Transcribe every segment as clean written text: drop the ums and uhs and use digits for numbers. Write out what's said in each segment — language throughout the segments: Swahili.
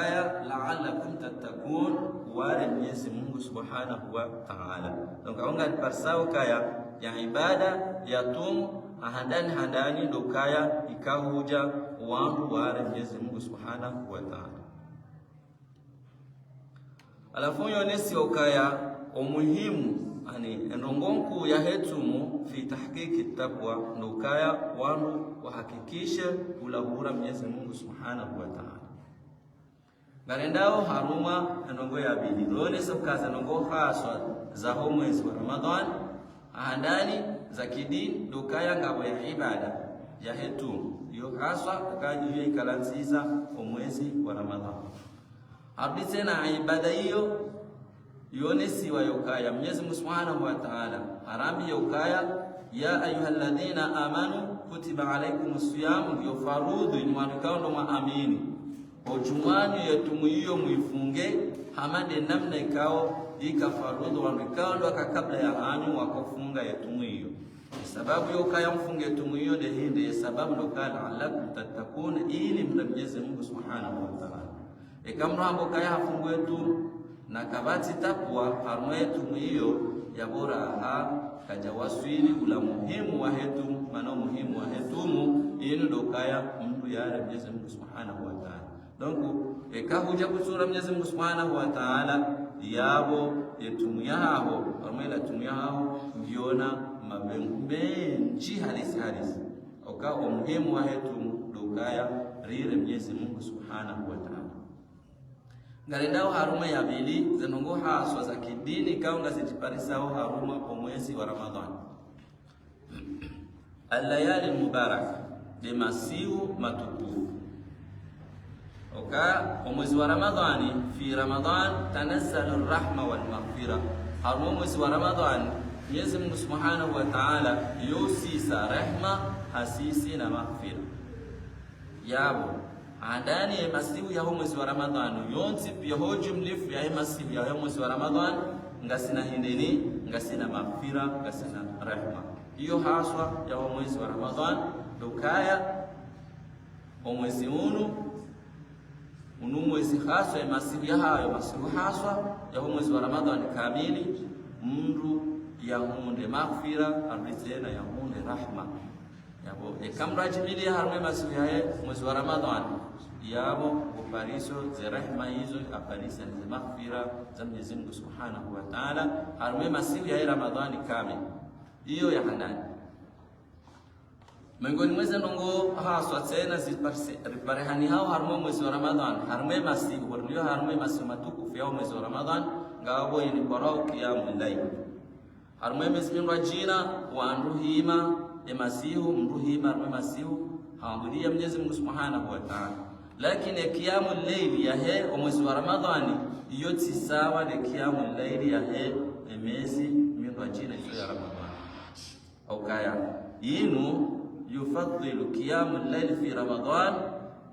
Ndokaya la'allakum tattakun ware Mwenyezi Mungu Subhanahu wa Ta'ala. Donc aonga parsao kaya ya ibada ya tumu ahandani handani ndokaya ikahuja wandu ware Mwenyezi Mungu Subhanahu wa Ta'ala. Alafu yonesi okaya omuhimu ani endongonku ya hetumu fi tahqiqi taqwa ndokaya wandu wahakikishe kulahura Mwenyezi Mungu Subhanahu wa Ta'ala. Ngarendao haruma endongo ya bili ronesa ukaza endongo haswa za ho mwezi wa Ramadhan ahandani za kidini ndokaya ngabo ya ibada ya hetumu yo haswa kajiyo ikala nziza omwezi wa Ramadhan. Arudi tena ibada hiyo yonesiwa yokaya Mwenyezi Mungu Subhanahu wa Ta'ala harami yokaya ya ayyuhalladhina amanu kutiba alaykumus siyam yo farudhu ni wanukao ndo maamini ojumani yetumu hiyo muifunge hamade namna ikao ika farudhu wanukao ndo kabla ya anyu wakofunga yetumu hiyo sababu yokaya mfunge yetumu hiyo ndehinde sababu ndokala alakum tattakun ili mna Mwenyezi Mungu Subhanahu wa Ta'ala ekamrambo kaya hafungu yetu na kabati takwa harmo yetu mwiyo ya bora aha kaja waswili ula muhimu wa hetu mana muhimu wa hetumu inu dokaya mtu yare Mwenyezi Mungu Subhanahu wa Ta'ala. Donc ekahuja kusura Mwenyezi Mungu Subhanahu wa Ta'ala yabo yetumu yaho harmo ila tumu yaho ngiona mabengu menji halisi halisi oka umuhimu wa hetu dokaya rire Mwenyezi Mungu Subhanahu wa Ta'ala. Ngalendao haruma ya bili zinongo haswa za kidini kaunga zijiparisaho haruma kwa mwezi wa Ramadhani. Alayali mubarak de masihu matukufu. Oka kwa mwezi wa Ramadhani fi Ramadhan tanazzalu rahma wal maghfira. Haruma mwezi wa Ramadhani Mwenyezi Mungu Subhanahu wa Ta'ala yosisa rehma hasisi na maghfira. Yabo andani ya masihu ya mwezi wa Ramadhani yonsi pia hoji mlifu ya masihu ya mwezi wa Ramadhani ngasina hindeni ngasina maghfira ngasina rehma hiyo haswa ya mwezi wa Ramadhani dokaya omwezi unu unu mwezi haswa ya masihu ya hayo masihu haswa ya mwezi wa Ramadhani kamili mndu yahunde maghfira arudizena yahunde rahma yabo ekamrajimili harumwe masihu yaye mwezi wa Ramadhani yabo upariso ze rehma hizo aparisa ze maghfira za Mwenyezi Mungu Subhanahu wa Ta'ala harumwe masihu yaye Ramadhani kamili hiyo ya hanani miongoni mwezi ndongo haswa tena ziparehani hao harumwe mwezi wa Ramadhan harumwe masihu ndio harumwe masihu matukufu yao mwezi wa Ramadhan ngabo ni kwarao qiyamul layl harumwe mwezi mindwa jina wa nduhima emasihu mnduhima harumwe masihu haabudia Mwenyezi Mungu Subhanahu wa Ta'ala lakini qiyamul layl yahe omwezi wa Ramadhani iyo tisawa ne qiyamul layl yahe emezi mindwa jina iyo ya Ramadhani aukaya inu yufadhilu qiyamul layl fi Ramadhan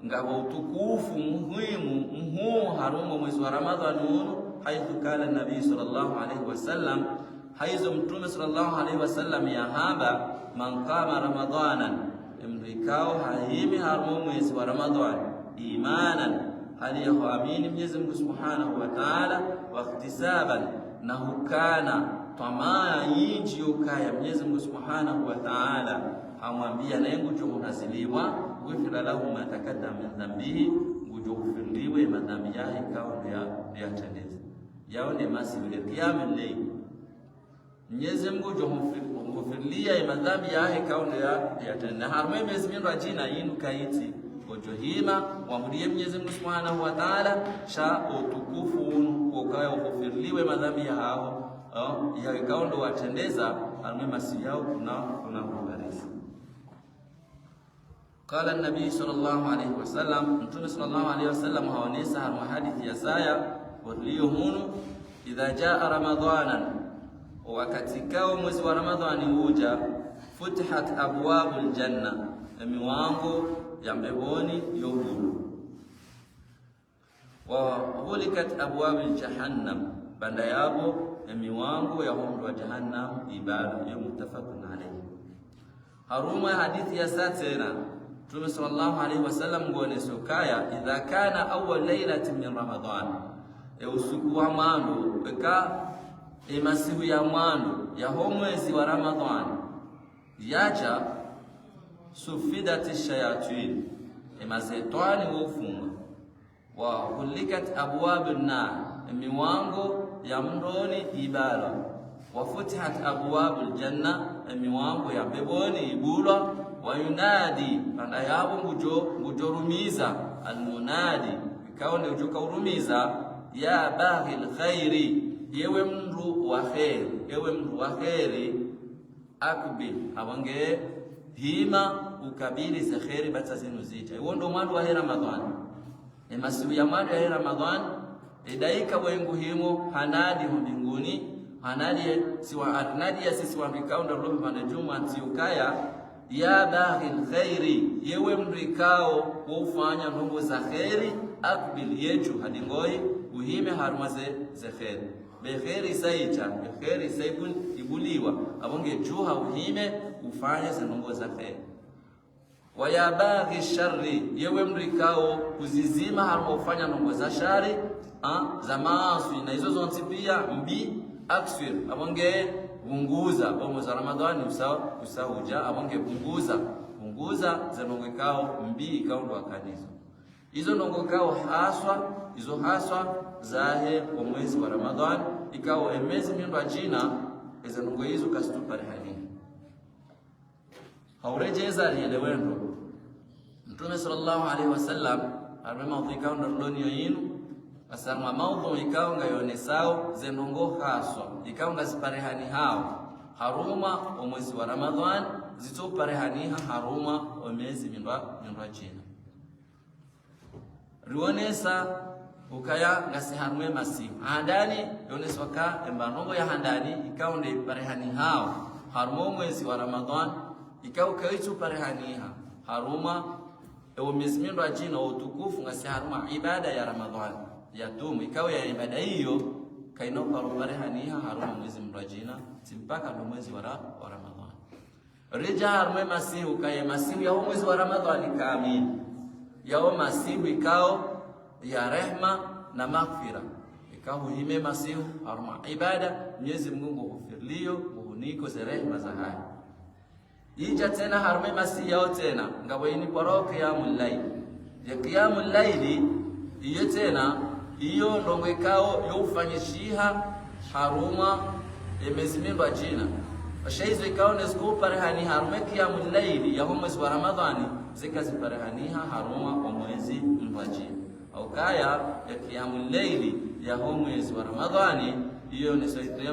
ngabo utukufu muhimu mhuu harumo mwezi wa Ramadhan unu haithu kala nabii sallallahu alaihi wasallam haizo mtume sallallahu alaihi wasallam yahamba man qama ramadhanan mrikao haimi harumo mwezi wa Ramadhan imanan hali ya kuamini Mwenyezi Mungu Subhanahu wa Ta'ala wa ihtisaban na hukana tamaa yinji yokaya Mwenyezi Mungu Subhanahu wa Ta'ala hamwambia naye ngujo unaziliwa ghufira lahu ma taqaddama min dhanbihi ngujo kufiriwe madhambi yake kao ndio yatendeza yao ni masibu ya qiyamul layl Mwenyezi Mungu jo humfiria madhambi yake kao ndio yatendeza harumwe miezi mindu ajina yinu kaiti ojohima wamudie Mwenyezi Mungu Subhanahu wa Ta'ala cha utukufu unu ukaya ukufiriliwe madhambi yao ya kao ndo watendeza harumwe masi yao kuna kuna kubarisi. Qala an-nabii sallallahu alayhi wasallam, Mtume sallallahu alayhi wasallam haonesa harumwe hadithi ya saya waliyo hunu idha jaa ramadhanan, wakati kao mwezi wa Ramadhani huja, futihat abwabul janna, miwango ya mbevoni yohuru, wa ghulikat abwabul jahannam, banda yabo miwango ya humdu wa jahannam ibadu yo muttafaqun alayhi. Haruma hadithi ya saa tena Mtume sallallahu alaihi wasallam ngone sokaya idha kana awwal lailatin min Ramadhan, e usiku wa mwandu eka emasihu ya mwandu ya homwezi wa Ramadhan yaja sufidati shayatin emazetwani wofunga wa hulikat abwabu nar miwango ya mndoni ibala wa futihat abwabu aljanna miwango ya beboni ibulwa wa yunadi panda yabo ngujorumiza almunadi ikawa ndio ukaurumiza ya baghi alkhairi yewe mndu wa kheri yewe mndu wa kheri akbil awange hima ukabili za kheri bata zinu zita iwo ndo mwandu wa Ramadhani emasiku ya mwandu ya Ramadhani edaika wengu himo hanadi mbinguni hanadi siwa anadi ya sisi wa ndo roho pande juma ntiukaya ya baghi alkhairi yewe mndu ikao wofanya ndongo za kheri akbil yeju hadingoi uhime haruma ze kheri bekheri saita bekheri saibun ibuliwa abonge juha uhime ufanye zinongo za kheri waya baghi sharri yewe mrikao kuzizima haruma ufanya nongo za shari za maasi na hizo zonti pia mbi aksir abonge bunguza bomo za Ramadhani usahuja abonge bunguza za nongo ikao mbi ikao ndo akanizo hizo nongo kao haswa izo haswa zahe kwa mwezi wa Ramadhani ikao emezi mindo ajina eza nongo hizo kasitupa rehani haurejeza lielewendo Mtume sallallahu alaihi wasallam arme maudhu ikao ndoloni yinu asarma maudhu ikao ngayonesao zenongo haswa ikao ngaziparehani hao haruma wa mwezi wa Ramadhani zitoparehaniha haruma wa mwezi mindwa jina rionesa ukaya ngasihanwe masihu handani yoneswa ka embanongo ya handani ikao ndi parehani hao haruma mwezi wa Ramadhan ikao kaitu parehaniha haruma ewo miezi mindo ajina utukufu ngasi haruma ibada ya Ramadhan ya tumu ikao ya ibada hiyo kaino parehaniha haruma mwezi mndo ajina timpaka ndo mwezi wa Ramadhan reja haruma masihu kaye masihu ya mwezi wa Ramadhan kamili yao masihu ikao ya rehma na maghfira ikao hime masihu haruma ibada Mwenyezi Mungu hufirlio muhuniko za rehma za haya ija tena harume masihi yao tena ngabo ini paro qiyamul layl ya qiyamul layli iyo tena iyo ndongo ikao youfanyishiha haruma emezimindwa jina shaizo ikao nezikuparehani harume qiyamul layli yaho mwezi wa Ramadhani zikaziparehaniha haruma wa mwezi mbwa jina aukaya ya qiyamul layli yaho mwezi wa Ramadhani iyo ni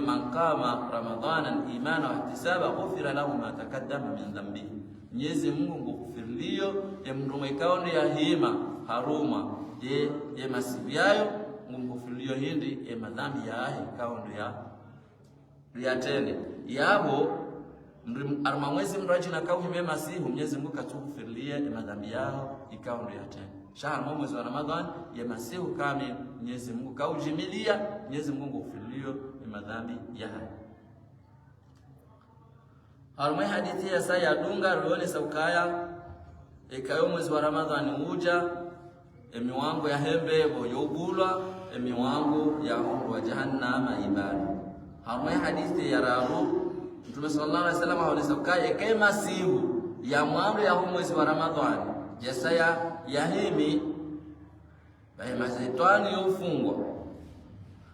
man qama ramadhana imana wa ihtisaba ghufira lahu ma taqaddama min dhanbi Mwenyezi Mungu ngukufirliyo emndu ikaonde ya hima haruma ye ye masibu yayo ngumkufirliyo hindi ye madhambi yahe ikaondo ya yatende yabo aruma mwezi mndu achina kauhime masihu Mwenyezi Mungu katukufirlie madhambi yao ikaondo yatende shahar mwezi wa Ramadhan ya masihu kame Mwenyezi Mungu kaujimilia Mwenyezi Mungu ngufirliyo madhambi yahe harumwe hadithi ya sa yadunga ruone saukaya ekayo mwezi wa Ramadhani uja emiwango ya hembebo yobulwa emiwango ya wa jahannama ibada harumwe hadithi ya rahu Mtume sallallahu alaihi wasallam aonesa ukaya ekaye masihu ya mwandu ya mwezi wa Ramadhani yasaya yahimi bahe yofungwa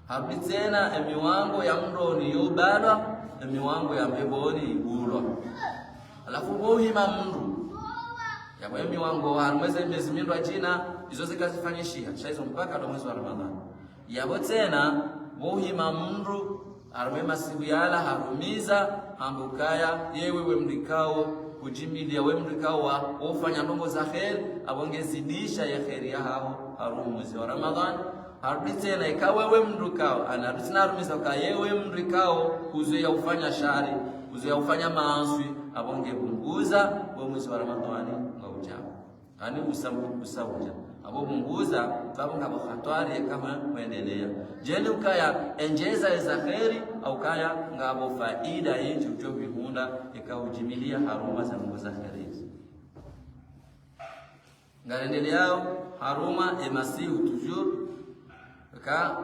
harudi tena emiwango ya mndoni yobalwa emiwango ya mbeboni ibulwa alafu bohima mndu yabo emiwango harumweze miezi mindu achina izo zikazifanyishiha shaizo mpaka ndo mwezi wa Ramadhani yabo tena bohima mndu harume masiku yala harumiza hambukaya yewe we mndikao kujimilia we mndikao wa ofanya ndongo za kheri abongezidisha ya kheri ya hao harumu mwezi wa Ramadhani harudi tena ikawe we mndukao anarudi tena harumiza ka yewe mndukao kuzuia ufanya shari kuzuia ufanya maaswi abonge bunguza we mwezi wa Ramadhani ngaujao ani usauja abo bunguza babu ngabo khatwari kama kuendelea jeli ukaya enjeza za kheri au kaya ngabo faida yenje ujo bihunda ikaujimilia haruma za mungu za kheri. Ngarendeleao haruma emasihu toujours ka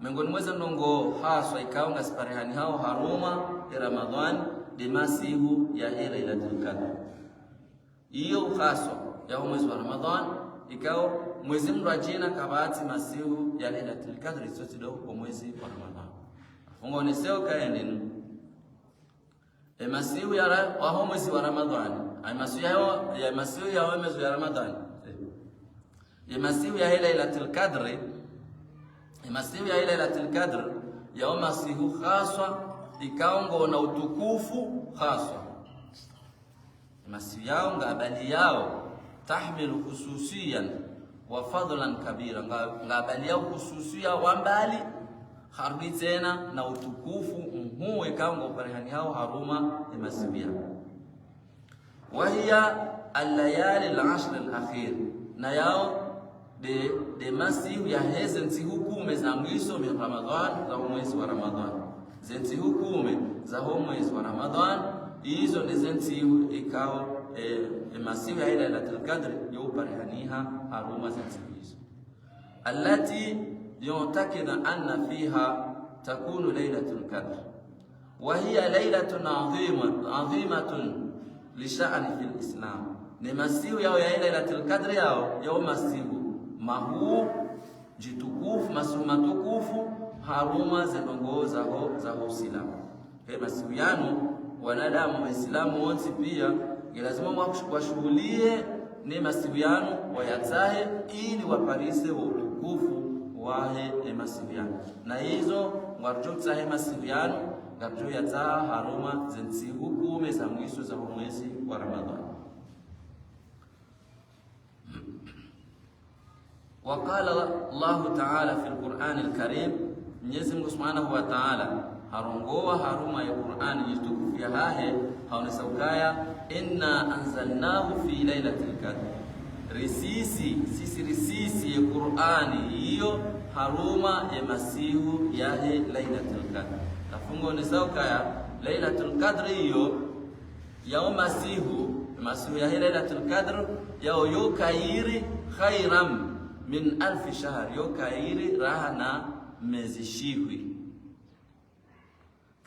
miongoni mweze ndongo haswa ikao ngasiparehani hao haruma e Ramadhan de masihu ya Lailatul Qadr. Iyo haswa ya mwezi wa Ramadhan ikao mwezi mndu ajina kabati masihu ya Lailatul Qadr isotido kwa mwezi wa Ramadhan. Afungo neseo kaendenu e masihu ya wa mwezi wa Ramadhan ay masihu ya masihu ya mwezi wa Ramadhan e masihu ya Lailatul Qadr masihu ya Lailatul Qadr ya masihu haswa ikaongo na utukufu haswa masihu yao ngabali yao tahmilu khususiyan wa fadlan kabira ngabali yao khususia wa mbali harudi tena na utukufu mhuu ikaongo parehani hao haruma ya masihu yao wa hiya al-layali al-ashr al-akhir na yao de masihu ya heze nti za mwisho min Ramadhan za mwezi wa Ramadhan zenti hukume za mwezi wa Ramadhan hizo ndi zenti ikao masihu ya Lailatul Qadr yuparihaniha haruma zenti hizo allati yu'takida anna fiha takunu Lailatul Qadr wa hiya lailatun adhimatun li sha'ni fil Islam ni masihu yao ya Lailatul Qadr yao masihu mahuu jitukufu masihu matukufu haruma zendongo zaho Uislamu. He masihu yanu wanadamu Waislamu wonsi pia lazima washughulie ni masihu yanu wayatahe ili waparise wa utukufu wahe e masihu yanu na hizo ngarjo tsahe masihu yanu ngarjo yataha haruma zensihu kume za mwisho za mwezi wa Ramadhani. Waqala Allahu ta'ala fi al-Qur'an al-Karim, Mwenyezi Mungu Subhanahu wa Ta'ala harongoa haruma ya Qur'an jitukufu ya hahe haonesaukaya inna anzalnahu fi lailatul qadr, risisi sisi risisi ya Qur'ani hiyo haruma ya masihu yahe lailatul qadr. Tafungo onesaukaya lailatul qadr hiyo yao masihu masihu yahe lailatul qadr yao yokairi khairam min alfi shahr yokairi raha na mezi shihwi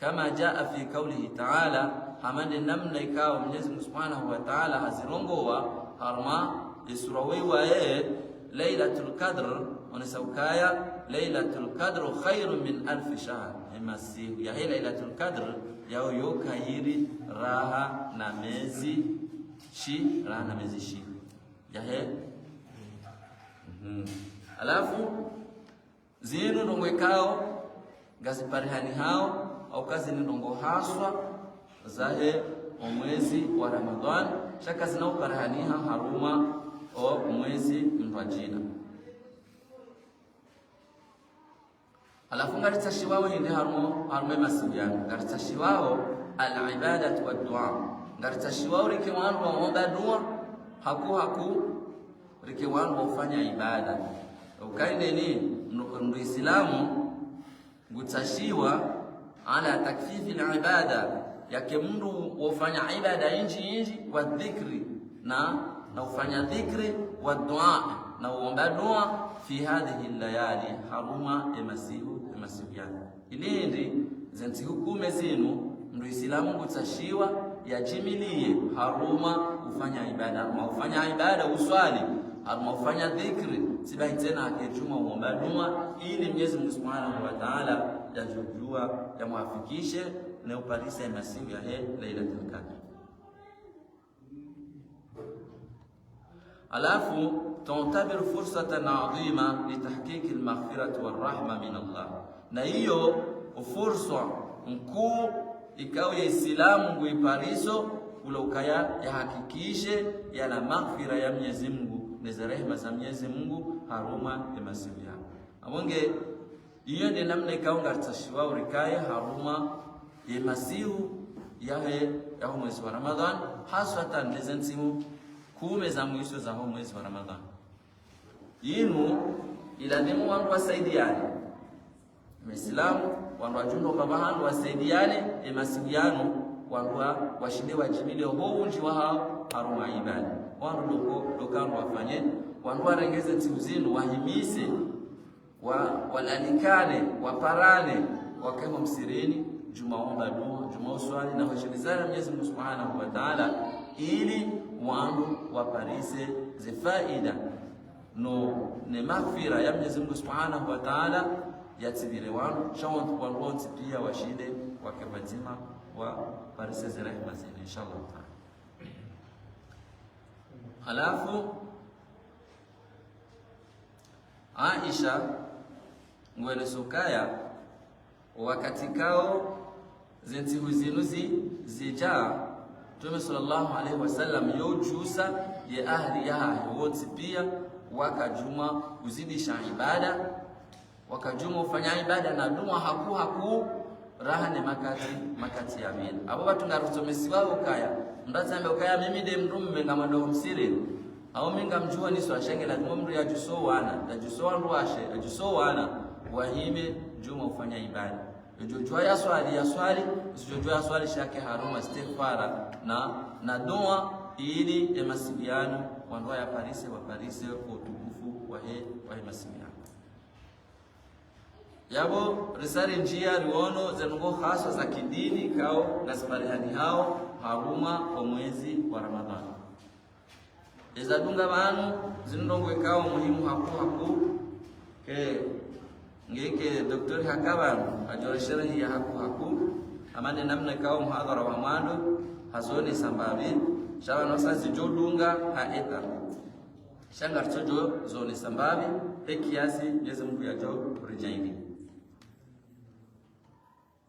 kama jaa fi kaulihi ta'ala hamande namna ikawa Mwenyezi Mungu Subhanahu wa Ta'ala hazirongowa harma isurawiwa Lailatul Qadr onesaukaya Lailatul Qadr khairun min alfi shahr masihu ya Lailatul Qadr yao yokairi raha na mezi shi raha na mezi shihwi yahe. Alafu zinu ndongo ikao ngaziparihani hao au kazi ni ndongo haswa zahe omwezi wa Ramadhan shaka zinauparihaniha haruma o mwezi mtwajina. Alafu ngaritsa hindi harumo harume masibyano ngaritsa shiwao al-ibadatu wa dua ngaritsa shiwao rike wanu waomba dua haku haku rike wanu wafanya ibada ukainde ni Muislamu gutashiwa ala takfifi al-ibada yake mndu wafanya ibada inji inji wa dhikri na ufanya dhikri wa dua na uomba dua fi hadhihi layali haruma emasihu emasihu yani ilindi zensi hukume zinu mndu Islamu gutashiwa yajimilie haruma ufanya ibada haruma ufanya ibada uswali haruma ufanya dhikri sibahi tena akechuma uomba dua ili Mwenyezi Mungu Subhanahu wa Ta'ala yajujua yamwafikishe na uparise masihu ya Lailatul Qadr. Alafu tuntabiru fursatan adhima litahqiqi almaghfirati warahma min Allah, na hiyo fursa mkuu ikawa ya Islamu nguipariso ula ukaya yahakikishe yana maghfira ya Mwenyezi Mungu neza rehema za Mwenyezi Mungu haruma ya masihu yao abonge iyo ni namna ikawa ngartashiwa urikaye haruma ya masihu yahe yaho mwezi wa Ramadhan haswatan lezensimu kume za mwisho za mwezi wa Ramadhan yinu iladhimu wandu wasaidiane Muislamu wandu wajundo kwa bahandu wasaidiane emasihu yanu wandu washinde wajimile ho unji wa hao haruma ibada wandu loko lokano wafanye wandu warengeze ntsiku wahimise walalikane waparane wakema msirini juma omba dua juma uswali na washilizana Mwenyezi Mungu Subhanahu wa Ta'ala ili wandu waparise ze faida no ne maghfira ya Mwenyezi Mungu Subhanahu wa Ta'ala yatsidire wandu shawantu wandu wonse pia washinde wakebazima wa parise ze rehema zenu inshallah taala. Halafu Aisha ngwene sukaya wakati kao zintihu zinu zijaa Mtume sallallahu alaihi wasallam yojusa ye ahli yaha wonse pia wakajuma kuzidisha ibada wakajuma ufanya ibada na dua haku haku raha ne makati makati ya mina abo batu ngarusomesi wao kaya mratsambe ukaya mimi de mrumme ngama ndo msire au minga mjua niso ashenge lazima mndu yajuso wana yajuso wandu ashe yajuso wana wahime juma ufanya ibada yojojua ya swali ya swali usijojua ya swali shake haruma istighfara na dua ili emasibiano wandu ya parise wa parise utukufu wa he masibiano yabo risari njia riwono zenungo haswa za kidini kao na hao haruma kwa mwezi wa Ramadhani ezadunga banu zinndongo ikao muhimu haku haku ke ngeke doktori hakabanu ajoreshere hiya haku haku amane namna kao muhadhara wa mwando hazoni sambabi shabano sasa zijodunga haeta shanga tsojo zone sambabi e kiasi Mwenyezi Mungu yajo rijaini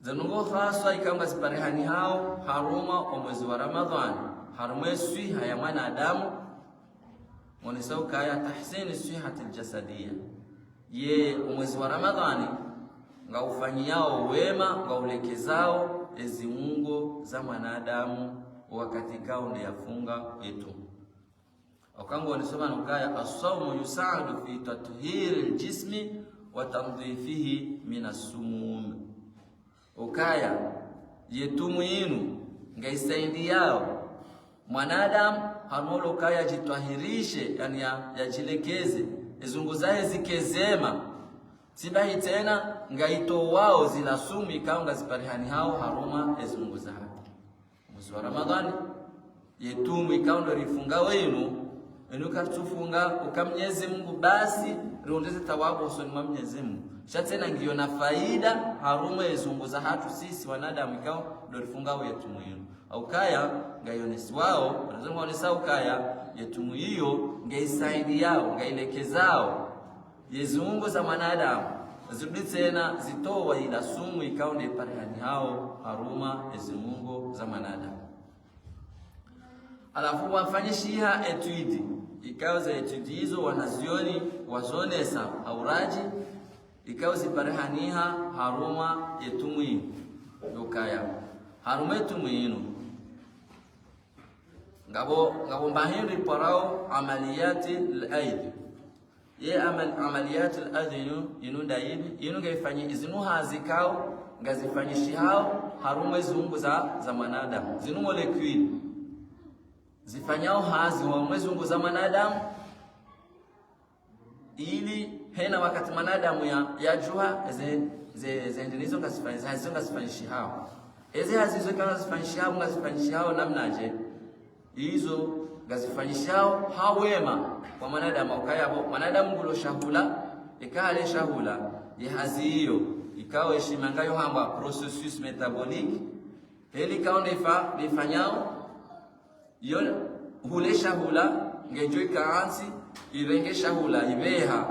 zanungo haswa ikanga ziparehani hao haruma wa mwezi wa Ramadhani harumwe swiha ya mwanadamu monisauka ya tahsini swihati aljasadia ye mwezi wa Ramadhani ngaufanyiao wema ngaulekezao eziungo za mwanadamu wakati kao ndi yafunga etu okango wanisoma nukaya asaumu yusadu fi tathiri aljismi wa tandhifihi min assumum ukaya yetumu inu ngaisaidiao mwanadamu hanolo ukaya jitwahirishe yani yajilekeze ezungu zaye zikezema sibahi tena ngaitowao zila sumu ikao ngaziparihani hao haruma ezungu zaye mwezi wa Ramadhani yetumu ikao ndo rifunga wenu enu kartufunga uka Mwenyezi Mungu basi riondeze thawabu usoni mwa Mwenyezi Mungu shatena ngiyo na faida haruma ezungu za hatu sisi wanadamu ikao ndo rifunga yetumu yenu au kaya ngayonesi wao wanazungu wanesa ukaya yetumu hiyo ngaisaidiao ngailekezao yezungu za mwanadamu zirudi tena zitowa ila sumu ikao ndi hao haruma ezimungo za mwanadamu alafu wafanyishiha etuidi ikao za etuidi hizo wanazioni wazonesa auraji ikao ziparehaniha haruma yetumu yokaya haruma yetumu ino ngabo ngabo mbahindu parao amaliyati al-aid ye amaliyati al-aid inu inu ndaibi inu ngaifanyi izinu hazikao ngazifanyishi hao haruma zungu za mwanadamu zinu molecule zifanyao hazi wa mwezungu za mwanadamu ili hena wakati mwanadamu ya jua ze ze zendenizo ngazifanyishi hazizo ngazifanyishi hao eze hazizo kana zifanyishi hao ngazifanyishi hao namnaje izo ngazifanyishao hawema kwa mwanadamu ukayabo mwanadamu ngulo shahula ikale shahula yehazi hiyo ikawa heshima ngayo hamba processus metabolique heli kao nefa nifanyao yo hule shahula ngejo ikaansi irenge shahula ibeha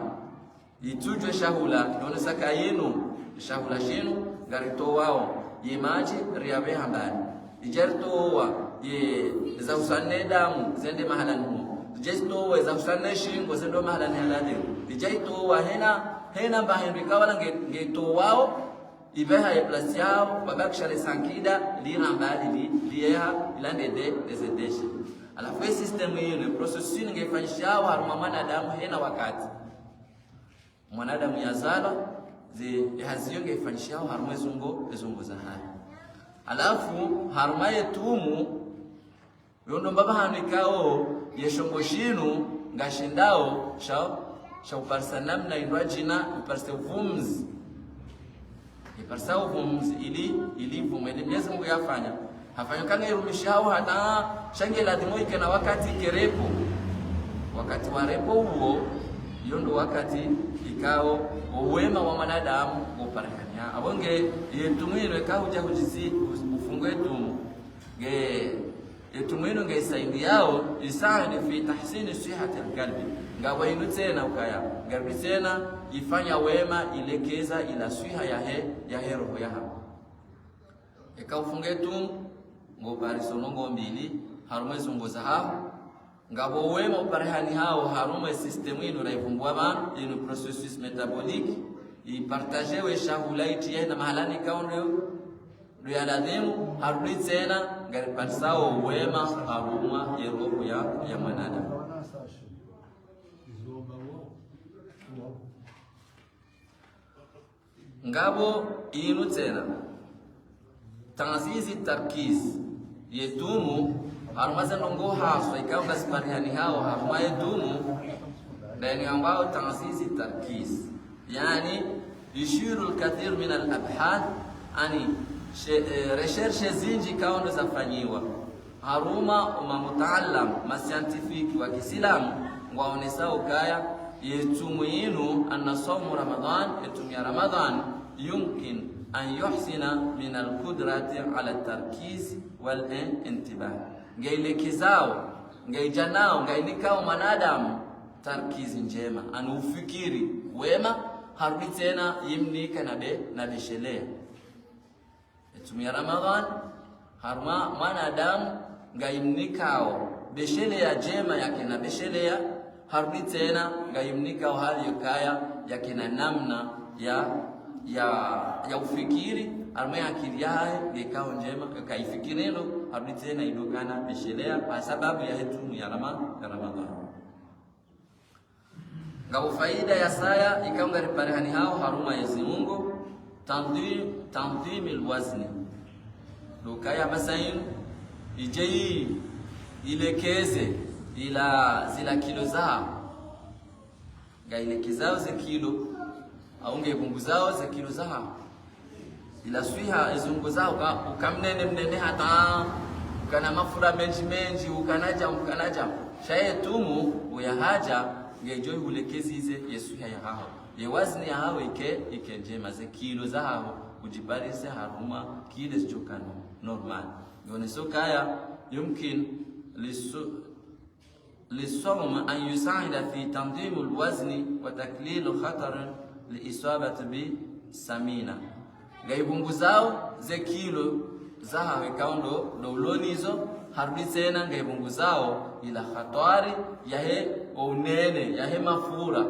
itujwe shahula none saka yenu shahula shinu ngarito wao ye maji riabeha mbali ijaritowa ye zahusanne damu zende mahalani humo ijaitowa zahusanne shingo zende mahalani halade ijaitowa hena hena mbahendu ikawala ngeitowao ibeha ye place yao babakishale sankida lira mbali li lieha ilandede ezedeshe alafu e system hiyo ni process ngefanyishao haruma mwanadamu hena wakati mwanadamu yazala ze haziyo ngefanyishao haruma ezungo ezungo za hali. Alafu haruma yetumu yondo mbaba hanu ikao yeshongo shinu ngashindao sha sha uparsa namna indwa jina uparsa uvumzi iparsa uvumzi ili vumele Mwenyezi Mungu yafanya hafanya kanga irumishao hata shange lazima ike na wakati kerepo wakati wa repo huo iyo ndo wakati ikao uwema wa mwanadamu uparakania abonge yetumwino ikahuja hujizi ufungo etumu ge yetumwino nge yao isaidi fi tahsini sihati alqalbi ngawainu tena ukaya ngarudi tena ifanya wema ilekeza ila swiha yahe yahe roho yaha ikaufunga etumu ngo ngo mbili harumwe zunguza haho ngabo wema uparehani hao harumwe system ino raivumbua banu ino processus metabolique ipartagewe shahula itiye na mahalani kaondo luyaladhimu harudi tena ngaripatisao wema harumwa yeroho ya mwanadamu. Ngabo inu tena tanzizi tarkiz yetumu harumaze ndongo haswa ikawa ngasiparihani hao haruma yetumu ndani ambao tanzizi tarkiz yani yushiru alkathir min alabhath ani recherche zinji kaondo zafanyiwa haruma umamutaalam mascientifique wa Kisilamu ngwaonesa ukaya yetumu inu anna sawmu Ramadan yetumu ya Ramadan yumkin an yuhsina min alqudrati ala tarkiz wal intibah ngailekezao ngaijanao ngainikao mwanadamu tarkizi njema anu ufikiri wema harudi tena yimnika na beshelea etumia Ramadhan haruma mwanadamu ngaimnikao beshelea jema yake na beshelea harudi tena ngaimnikao hali yokaya yake na namna ya ufikiri haruma ya akili yaye ngekao njema kaifikirelo harudi tena idokana beshelea kwa sababu ya hetumu ya Ramadhan. Ngabo faida ya saya ikawa riparehani hao haruma Mwenyezi Mungu tanzim alwazni lukaya masain ijei ilekeze ila zila kilo zao ngailekezao ze kilo au ngeipunguzao ze kilo zao ila swiha izungu zao ukamnene mnene hata ukana mafura menji menji ukanaja shaye tumu uyahaja ngejo hulekezize yesuha ya haho ye wazni ya haho ike njema ze kilo za haho ujibarise haruma kile sichokano normal ngone kaya yumkin lisawm an yusaida fi tanzim alwazni wa taklil khatar liisabati bi samina ngaibunguzao ze kilo za haho ikaundo doulonizo harudi tena ngaibunguzao ila khatari yahe unene yahe mafura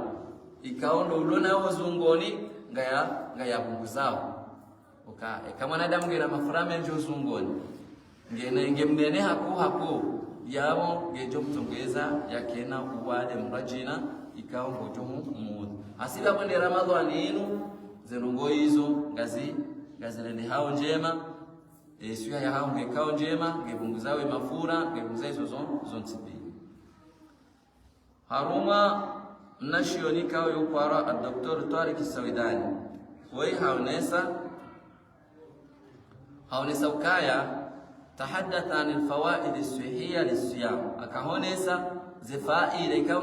ikaondo ulona uzungoni ngaya bunguzao uka kama mwanadamu ngena mafura menji uzungoni ngena ngemnene haku yabo ngejo mtongeza yakena uwale mrajina ikao ngojo mu asila kwende Ramadhani inu zenongo hizo ngazi ngazilende hao njema esuya ya hao ngekao njema ngebunguzawe mafura ngebunguzawe zozo zontsibi haruma mnashionika yukwara Dr. Tariq Sawidani wai haonesa ukaya tahadatha an alfawaid as-sihhiyya lis-siyam akahonesa zifaida ikawa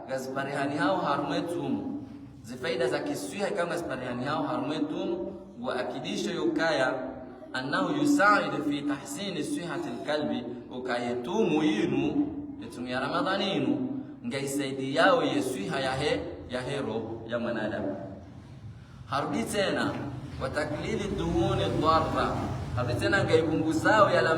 ngaziparihani hao harumwe tumu zifaida za kiswiha ikawa ngaziparihani hao harumwe tumu wa akidisho yukaya annahu yusaidu fi tahsini sihhati alqalbi ukayetumu yinu etumu ya Ramadhani inu ngaisaidiao yao yeswiha yahero ya mwanadamu harudi tena wataklili duhuni dharra harudi tena ngaipunguzao yala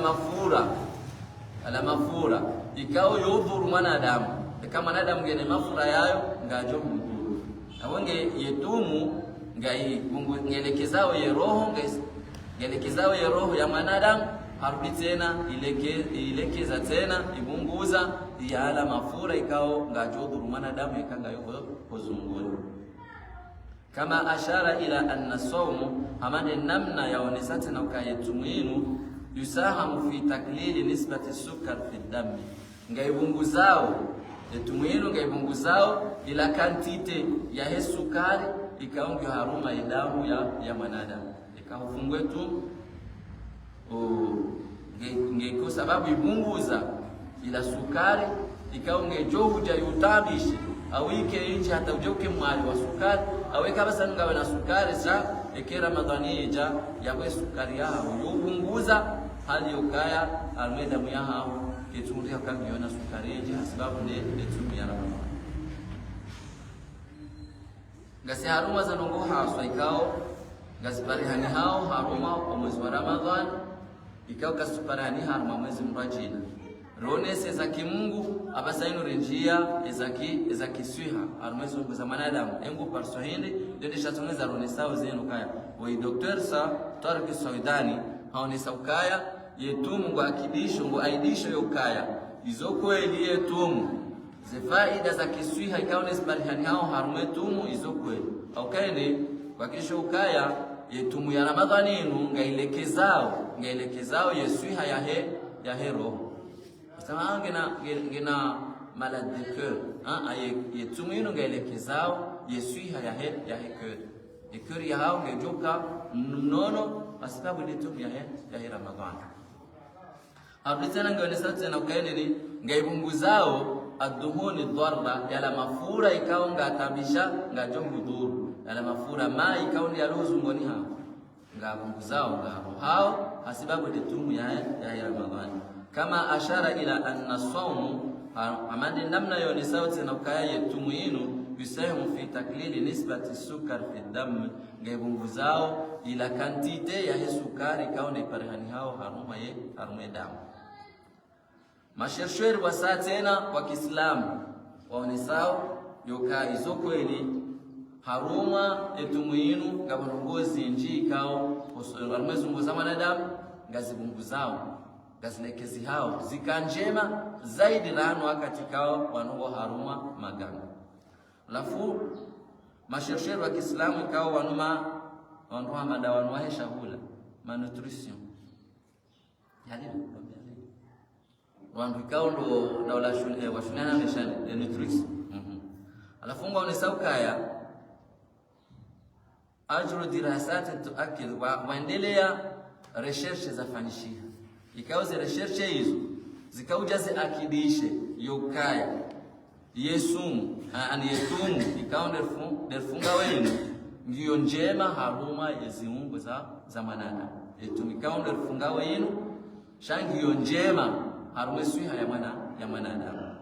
mafura ikao yudhuru mwanadamu kama mwanadamu ngene mafura yayo ngajo mdhuru awonge yetumu ngelekezao ye roho ngelekezao ye roho ya mwanadamu harudi tena ilekeza tena ibunguza yala mafura ikao ngajodhuru mwanadamu ikanga hozunguni. Kama ashara ila anna sawmu hamane namna yaonesa tena ukayetumu inu yusahamu fi taklili nisbati sukar fi dami ngaibunguzao etumu inu ngaibunguzao ila kantite ya he sukari ikaongyo haruma idamu ya mwanadamu ikahufungwe tu ngeko sababu ibunguza ila sukari ikaonge johuja yutabishe awike inji hata ujoke mwali wa sukari aweka basa ngawe na sukari sa eke Ramadhani ija yakwe sukari yao yubunguza hali yokaya almeda muyaha ketundi akangiona sukari ija sababu ne etumu ya Ramadhani ngasi haruma za nongo haswa ikao ngasiparihani hao haruma wa mwezi wa Ramadhani ikao kasiparihani haruma mwezi mrajina ronese za kimungu abasaino renjia ezaki kiswiha arumwezo za mwanadamu engu parsohindi ndio shatoneza ronesao zenu kaya wa docteur sa Tarki Saudani haonesa ukaya yetumu ngo akidisho ngo aidisho yokaya izo kweli yetumu ze faida za kiswiha ikaone zibarihani hao harumwe tumu izo kweli aukaende kwa kisho ukaya yetumu ya Ramadhani inu ngailekezao yeswiha yahe roho sema ngena malade de cœur hein yetumu inu ngailekezao yeswiha yahe cœur e cœur ya hao ngejoka mnono asibabu yetumu yahe Ramadhani abditena ngaonesa tena ukaeneni ngaibunguzao aduhuni dharra yala mafura ikao ngatabisha ngajonguduru yala mafura ma ikao ndi yaluzungoni hao ngabunguzao ngabo hao hasibabu yetumu ya Ramadhani kama ashara ila anna sawmu amande namna yonesa tena ukaya yetumu inu yusahimu fi taklili nisbati sukar fi dam ngaibunguzao ila kantite ya sukari ikao ni parihani hao haruma ye harume damu. Mashersheri wa saa tena wa Kiislamu waonesao yoka izo kweli haruma etumu inu ngabarongozi nji ikao harume zungu za mwanadamu ngazibunguzao ngazinekezi hao zikanjema zaidi rano wakati kao wanongo haruma maganga lafu mashersheri wa Kiislamu ikao wanuma wanduha madawa wanuwahe hula malnutrition yalilo wandu ikao ndo na wala shule washunana mesha nutrition alafu ngo onesaukaya ajru dirasat tuakid waendelea recherche za fanishia ikao ze recherche hizo zikauja ziakidishe yokaya yesumu ani yetumu ikao derfunga wenu ngiyo njema haruma yeziungu za mwanadamu yetumu ikao derfunga wenu shangiyo njema haruma swiha ya mwanadamu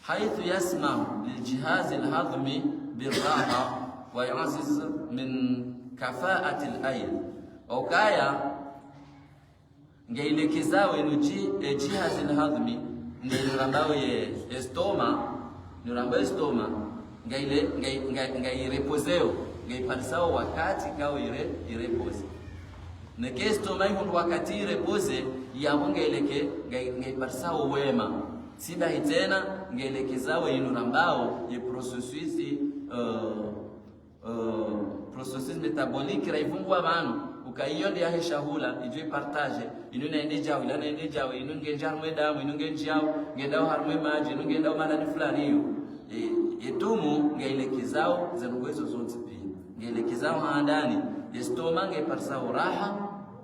haithu yasmahu liljihazi alhadhmi birraha wa yu'aziz min kafaati al-ayl okaya ngailekezao enu jihazi alhadhmi ngairambayo ye estoma nirambayo estoma ngaile ngaireposeo ngaipalisao wakati kao ire irepose neke estoma ihundu wakati irepose yabo ngaileke ngaipalisao wema sibahi tena ngailekezao inu rambao ye processus processus metabolique raivungwa banu ukaiyo ndi yahe shahula ijo partage inu naende jawo ila naende jawo inu ngenja harumwe damu inu ngenjao ngendao harumwe maji inu ngendao malani fulani hiyo yetumu ngailekezao zenugwezo zonse pia ngailekezao handani yestoma ngaiparsao raha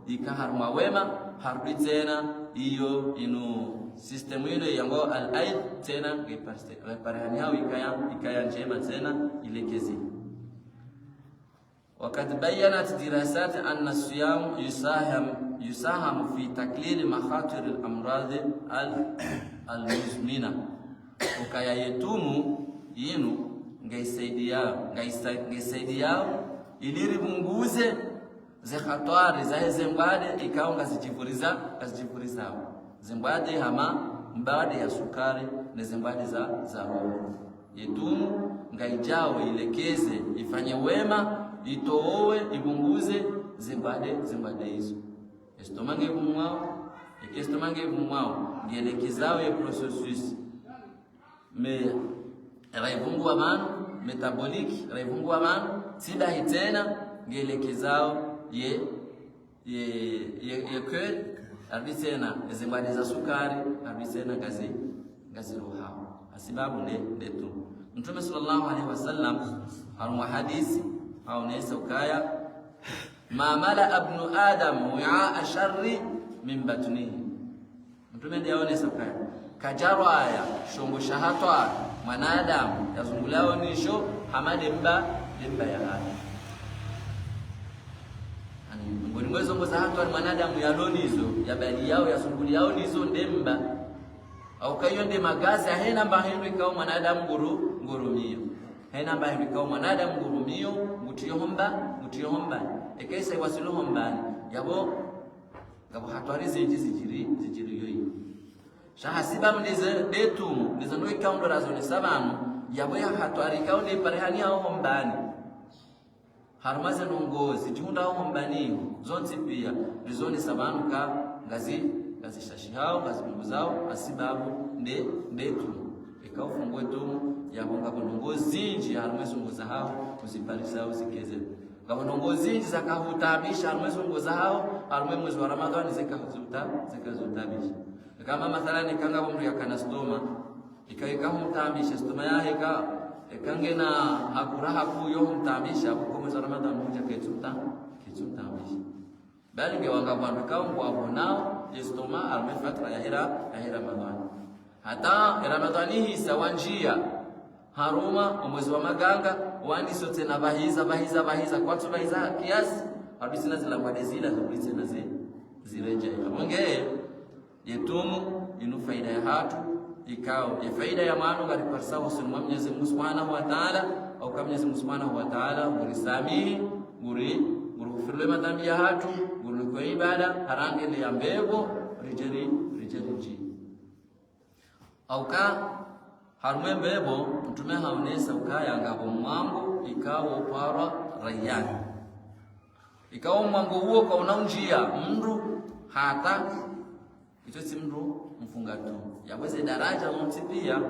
ikaharumwa wema harudi tena iyo inu sistemu ino yango al-aid tena ngaiparehani hao ikaya njema tena ilekezi. وقد بينت دراسات أن الصيام يساهم في تقليل مخاطر الأمراض المزمنة. Ukaya yetumu yinu ngaisaidia iliribunguze ze khatari za zembade ikao ngazijivurizao zembade hama mbade ya sukari na zembade za roho yetumu ngaijao ilekeze ifanye wema itoowe ibunguze zimbade hizo estomange vumwao ekestomange vumwao ngelekezao ye processus me raivungua manu metabolique raivungua manu Sibahi tena ngelekezao ye ye ye ye kweli arudi tena zembadi za sukari arudi tena ngazi ngazi rohao asibabu ne ndetu Mtume sallallahu alaihi wasallam harumwa hadisi au nesa ukaya ma mala ibnu adam wi'a sharri min batnihi. Mtume ndiye aonesa ukaya kajarwa aya shongo shahatwa mwanadamu yazungulao nisho hamade mba demba ya haya ani ngoni mwezo ngo za hatwa mwanadamu yalonizo yabali yao yazunguli yao nizo ndemba au kayo nde magazi ahena mba hendu ikao mwanadamu nguru ngurumio hena mba hendu ikao mwanadamu ngurumio ngutiyo homba ekaisa iwasilu hombani yabo ngabo hatwari zinji zijiri zijiri yoyi shahasiba mnize detumu nize ndo ikao razo ni sabanu yabo ya hatwari ikao ni parehani hao hombani harumaze ndongozi jihunda hao hombani zonzi pia rizoni sabanu ka ngazi ngazi shashi hao ngazi zao asibabu nde ndetu ikao fungue tumu yabo ngabo ndongozi zinji harumaze ngoza hao kuziparisa zikeze ngabo ndongozi zinji zakahutabisha harumaze ngoza hao harume mwezi wa Ramadhani zikahuta zikazutabisha kama mathalani kanga mndu yakana stoma ikaika humtambisha stoma yahe ka ekangena hakuraha kuyo humtambisha kuko mwezi wa Ramadhani huja ketsuta ketsutambisha bali ngewanga bandu kao wabonao istoma alme fatra ya hira Ramadhani hata Ramadhani hii sawa njia haruma omwezi wa maganga wandiso tena bahiza bahiza bahiza kwatsu bahiza kiasi abisina zila mwadezila zobulitena zireje abonge yetumu inu faida ya hatu ikao ya faida ya manu ngari parsa wasun Mwenyezi Mungu Subhanahu wa Ta'ala au kama Mwenyezi Mungu Subhanahu wa Ta'ala ngurisamihi nguri ngurufirle madhambi ya hatu nguriko ibada harange ya mbebo rijeri rijeri ji au ka harume mbebo mtume haonesa ukaya ngabo mwangu ikao parwa rayani ikao mwangu huo kwa unaunjia mndu hata ito si mndu mfunga tu yaweze daraja mti pia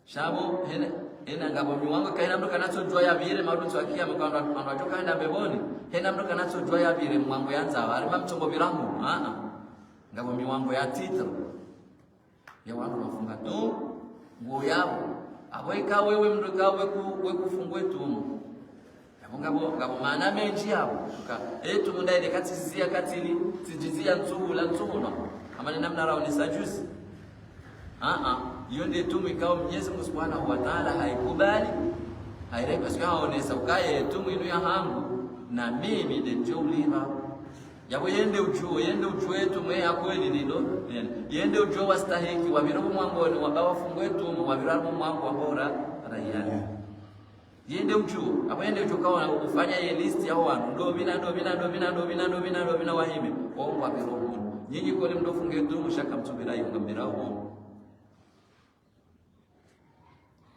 shabo hena hena ngabo miwango kaina mndu kanacho ya bire madutu akia mkando ando kaenda beboni hena mndu kanacho ya bire mwango yanza alima mchongo birangu a a ngabo miwango ya titro ya wandu wafunga tu nguo yabo abo ikawe wewe mndu ikawe we kufungwe tu ngabo ngabo maana menji yabo ka etu mundaile katizia katili tijizia ntsula ntsula amane namna raonesa juzi a a hiyo ndiyo tumu ikawa Mwenyezi Mungu Subhanahu wa Ta'ala haikubali haireka sio haonesa ukaye tumu inu ya hangu na mimi ndio uliva yabo yende ujuo tumu ya kweli nilo yende ujuo wastahiki wabiro mwangoni wabawa fungwe tumu wabiro mwango wabora raia yende ujuo abo yende ujuo kawa ufanya ye list ya wanu ndo mina ndo mina ndo mina ndo mina ndo mina ndo mina wahime waomba wabiro nyinyi kole mndofunge tumu shaka mtsubira yungambira huo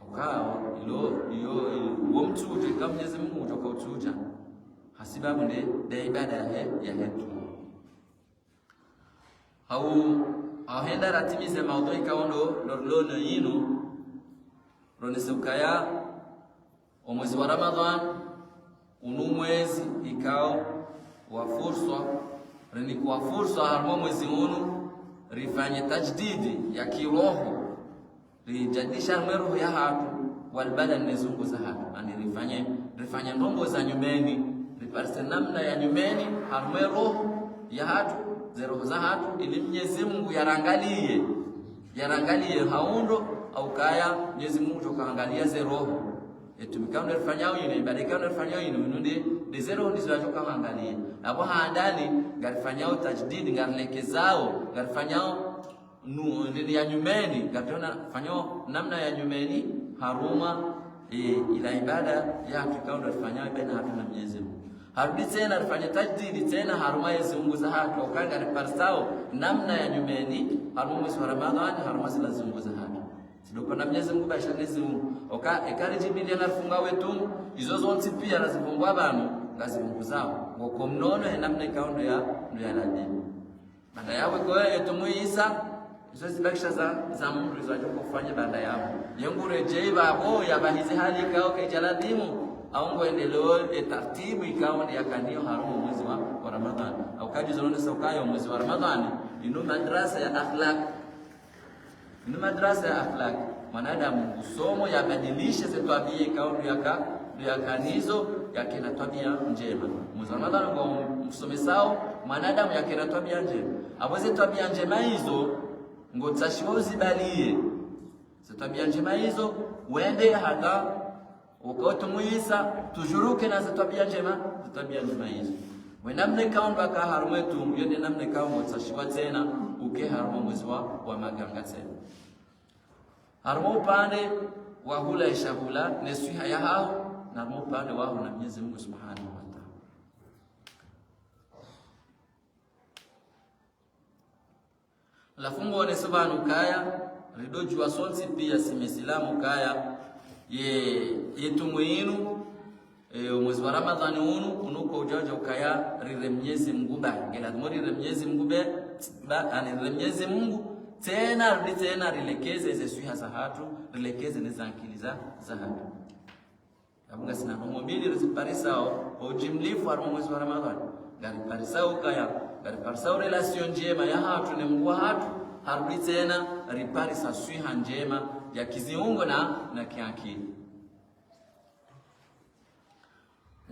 ukao ilo iyo wo mtsuje kama Mwenyezi Mungu utoka utsuja hasibabu nde de ibada ya hetu au ahenda ratimize maudhui kaondo lorlono yinu ronisukaya omwezi wa Ramadhan unu mwezi ikao wa fursa rini kwa fursa harmo mwezi unu rifanye tajdidi ya kiroho rijadisha roho ya hatu walbadan nezungu za hatu ani rifanye rifanye ndongo za nyumeni riparse namna ya nyumeni harmo roho ya hatu zeroho za hatu ili Mwenyezi Mungu yarangalie yarangalie haundo au kaya Mwenyezi Mungu tokaangalia zeroho etumikao nderifanyao ino ibada kao nderifanyao ino ino de zero ndizo achokaangalia abo handani ngarifanyao tajdidi ngarilekezao ngarifanyao nu ya nyumeni ngatona fanyao namna ya nyumeni haruma ila ibada ya tukao nderifanyao ibada hatu na Mwenyezi Mungu harudi tena rifanye tajdidi tena haruma yezungu za hatu okanga riparsao namna ya nyumeni haruma mwezi wa Ramadhani haruma zila zungu za hatu sidopa na Mwenyezi Mungu basha nezungu oka ekari jibilia nafunga wetu izo zonsi pia nazifungwa banu ngazibungu zao ngoko mnono namna ikaondo ya ndo ya ladini banda yawe kwa etumuisa izo zibakisha za mndu izo acho kufanya banda yao yengure jeiba bo yabahizi hali kao kejaladimu au ngoendeleo tartibu ikawa ni yakanio harumu mwezi wa Ramadhani au kaji zonone saukayo mwezi wa Ramadhani ino madrasa ya akhlaq, ino madrasa ya akhlaq mwanadamu somo yabadilishe zetwabie ikawa yaka yakanizo yakena tabia njema. Mwezi wa Ramadhani kwa msomesao mwanadamu yakena tabia njema, aweze tabia njema hizo ngotashiwa uzibalie tabia njema hizo wende hata ukaotumuisa tujuruke na tabia njema tabia njema hizo wenamne kaomba ka harumwe tu yende namne kaomba tsashiwa tena uke harumwe mwezi wa maganga tena harumwe upande wa hula ishahula neswiha ya hao na harumwe upande wa na Mwenyezi Mungu Subhanahu wa Ta'ala. Lafungo ne subhanu kaya ridojua sonsi pia simesilamu kaya ye yetumu inu mwezi wa Ramadhani unu unuko ujaja ukaya rire Mwenyezi Mungu ba ngela rire Mwenyezi Mungu be ba ani rire Mwenyezi Mungu tena rudi tena rilekeze ze swiha za hatu rilekeze ne za akili za hatu abunga sina romo mbili riziparisao ujimlifu armo mwezi wa Ramadhani gari parisao kaya gari parisao relation njema ya hatu ne Mungu wa hatu harudi tena riparisa swiha njema ya kiziungo na kiakili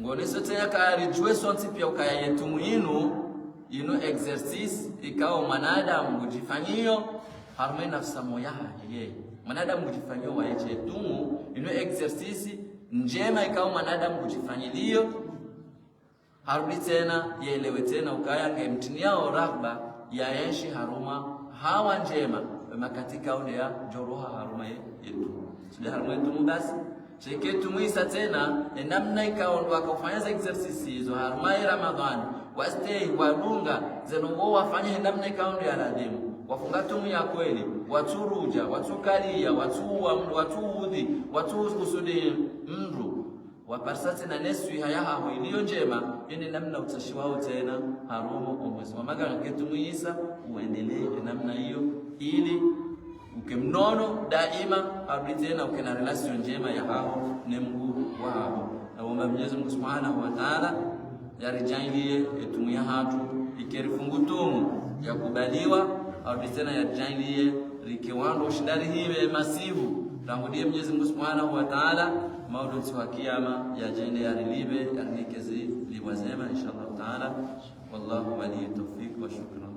ngoneso tena kaya sonti pia ukaya yetu muinu inu exercice ikawa mwanadamu kujifanyio harume nafsa moya yeye mwanadamu kujifanyio waeche tumu inu exercice njema ikawa mwanadamu kujifanyilio harudi tena yelewe tena ukaya ngemtiniao rahba yaeshi haruma hawa njema makatika onde ya joroha haruma yetu sio haruma yetu basi sheketu mwisa tena namna ikaondwa akafanya exercise hizo haruma ya Ramadhani wastei wadunga zenongo wafanye namna ikaondo ya ladimu wafunga tumu ya kweli waturuja watukalia watuua mndu watuudhi watukusudi mndu waparsa tena neswi hayahaho iliyo njema ene namna utashiwao tena harumo omwezi wa magana ketu mwisa uendelee namna hiyo ili ukemnono daima arudi tena uke na relation njema ya hao ne Mungu wao. Naomba Mwenyezi Mungu Subhanahu wa Ta'ala yarijailie etumu ya hatu ikerifungutumu yakubaliwa arudi tena yarijailie rikiwando ushindari hiwe masivu tangudie Mwenyezi Mungu Subhanahu wa Ta'ala mauduti wa kiyama yajende yarilibe yarnikezi liwazema inshallah taala. Wallahu wali tawfiq wa shukran.